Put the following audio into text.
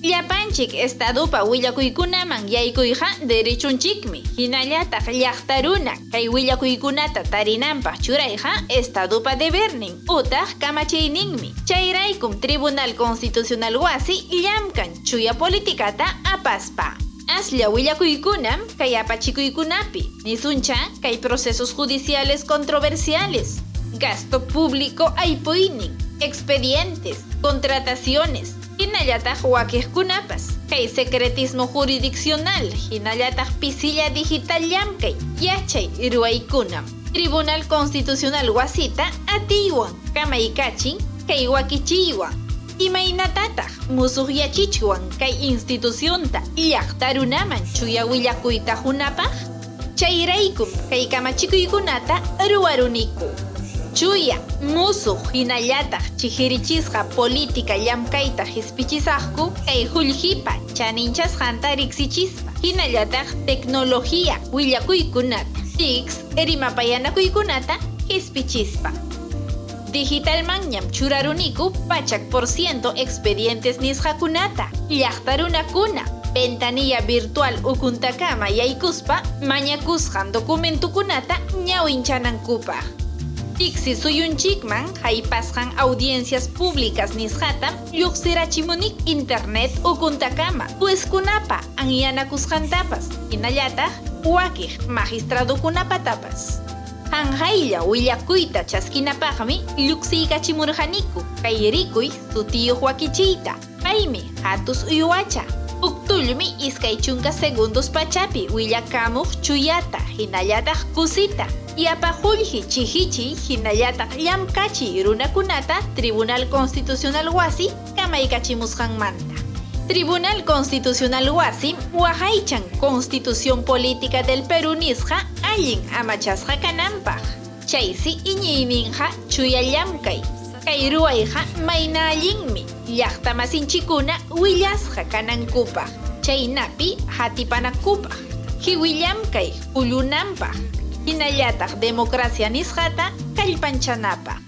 Llapanchik Estadopa willakuykunaman yaykuyqa derechunchikmi, hinallataq llaqta runa kay willakuykunata tarinanpaq churayqa Estadopa debernin utaq kamachiyninmi. Chayraykum Tribunal Constitucional wasi llamkan chuya politikata apaspa. Aslla willakuykunam kay apachikuykunapi, nisuncha kay procesos judiciales controversiales, gasto público aypuynin, expedientes, contrataciones, hinallataq wakiqkunapas, kay secretismo jurisdiccional hinallataq pisilla digital llamkay, yachay ruwaykunam. Tribunal Constitucional wasita atiywan kamaykachin kay wakichiywan. Imaynatataq musuqyachichwan kay institucionta llaqta runaman chuya willakuyta qunapaq? Chayraykum kay kamachikuykunata ruwaruniku. Chuya, musuq hinallataq chihirichisqa política llamkayta qispichisaqku kay qullqipa chaninchasqanta riqsichispa, hinallataq tecnología willakuykunata, TICs rimapayanakuykunata qispichispa. Digitalmanñam churaruniku 100% expedientes nisqakunata, llaqta runakuna, ventanilla virtual ukuntakama yaykuspa mañakusqan documentokunata ñawinchanankupaq. Tiksi suyunchikman haypasqan audiencias públicas nisqatam lluqsirachimunik internet ukuntakama juezkunapa anyanakusqantapas, hinallataq wakiq magistradokunapatapas. Hanqaylla willakuyta chaskinapaqmi lluqsiykachimurqaniku kay rikuy sutiyuq wakichiyta. Paymi hatus uywacha. Huk tullmi 20 segundos pachapi willakamuq chuyata hinallataq kusita. Yapa qullqi chihichiy hinallataq llamkachiy runakunata Tribunal Constitucional wasi kamaykachimusqanmanta. Tribunal Constitucional wasim waqaychan Constitución Política del Perú nisqa allin amachasqa kananpaq. Chaysi iñiyninqa chuya llamkay. Kay ruwayqa mayna allinmi llaqta masinchikuna willasqa kanankupaq, chaynapi hatipanakupaq, hiwi llamkay qullunanpaq, hinallataq democracia nisqata kallpanchanapaq.